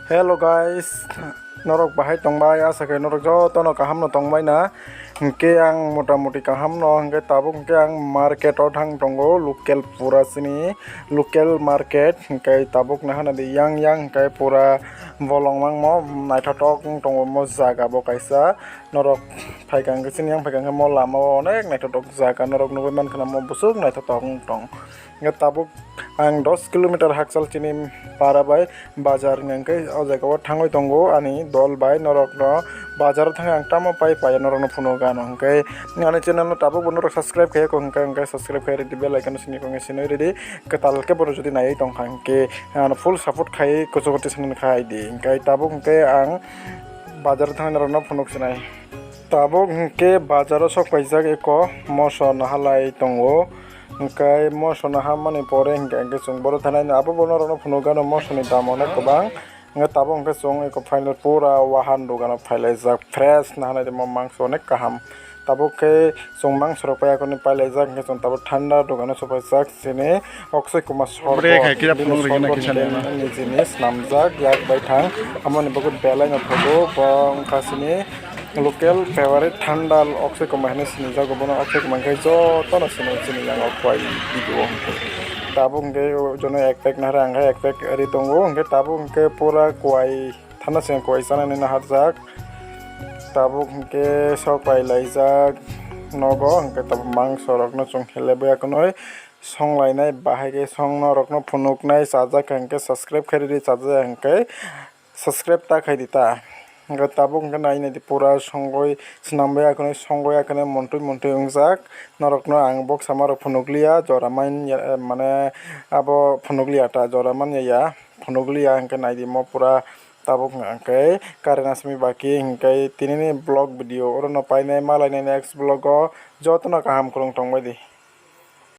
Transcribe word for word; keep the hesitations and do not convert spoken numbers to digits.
Hello guys, norok bahai tongbai? Asa khe norok jotono kaham no tongbai na. Hwnkhe ang mota moti kaham no, hwnkhe tabuk hwnkhe ang market o thang tongo, local pura chini local market, hwnkhe tabuk nahana di yang yang hwnkhe pura bolong mangmo naithotok wng tongo mo jaga bo kaisa. Norok phaikha hwnkhe chini yang phaikha hwnkhe mo lama o onek naithotok jaga norok nugui mankha na mo bwswk naithotok wng tong. Hwnkhe tabuk ang dos kilometer hakchal chini para bai bazar hwnkhe o jaga o thangwi tongo ani dol bai. Norok no bazar o thangwi ang tamo pai paiya norok no phunuk ano hwnkhe ani channel no tabuk bo norok subscribe khaiyako hwnkhe hwnkhe subscribe khai rwdi, bell icon no sini kongya sinui rwdi. Kwtal khe bono jodi naiwi tongkha hwnkhe ano full support khai kuchugo tisani khai di hwnkhe tabuk hwnkhe ang bazar o thangwi norok no phunuk sinai. Tabuk hwnkhe bazar o sok paijak eko moso nahalai tongo. Hwnkhe moso naha mani pore hwnkhe hwnkhe chwng boro thanai abo bono rokno phunukgano moso ni dam onek kwbang. Hwnkhe tabuk hwnkhe chwng eko final pura wahan dogano phailaijak fresh nahanai tongmo mangso onek kaham. Tabuk khe chwng mangso rok pai akhorni pailaijak hwnkhe chwng tabuk thanda dogano sokpaijak chini Akshay Kumar Sorbo. Bre khai kira bini phunuk rwgena sorbo kisa ni nima. Nini jinis namjak yak bai thang. Amoni bagwi belai no thogo bo wngkha chini local favorite thanda Akshay Kumar hinwi sinijago bono. Akshay Kumar khe jotono sini chini yang o kwai video o hwnkhe. Tabuk hwnkhe jono ek pack nahar ang khe ek pack ri tongo hwnkhe tabuk hwnkhe pura kwai thanda se kwai chanani naharjak. Tabuk hwnkhe sok pai laijak nogo hwnkhe tabuk mangso rokno chwng khe lebwi akhwnwi. Songlainai bahai khe song norokno phunuknai, chajak kha hwnkhe subscribe khairidi, chajak hwnkhe subscribe ta khaidi ta. Hwnkhe tabuk hwnkhe nai naidi pura songwi swnamwi akhwnwi songwi akhwnwi montwi montwi wngjak. Norokno ang boksa ma rok phunukliya, jora man ya, mane abo phunukliya ta, jora man ya ya phunukliya hwnkhe naidi mo pura tabuk hwnkhe current asmi baki hwnkhe tinini vlog video orono painai malainai next vlog o jotono kaham kwrwng tongbaidi.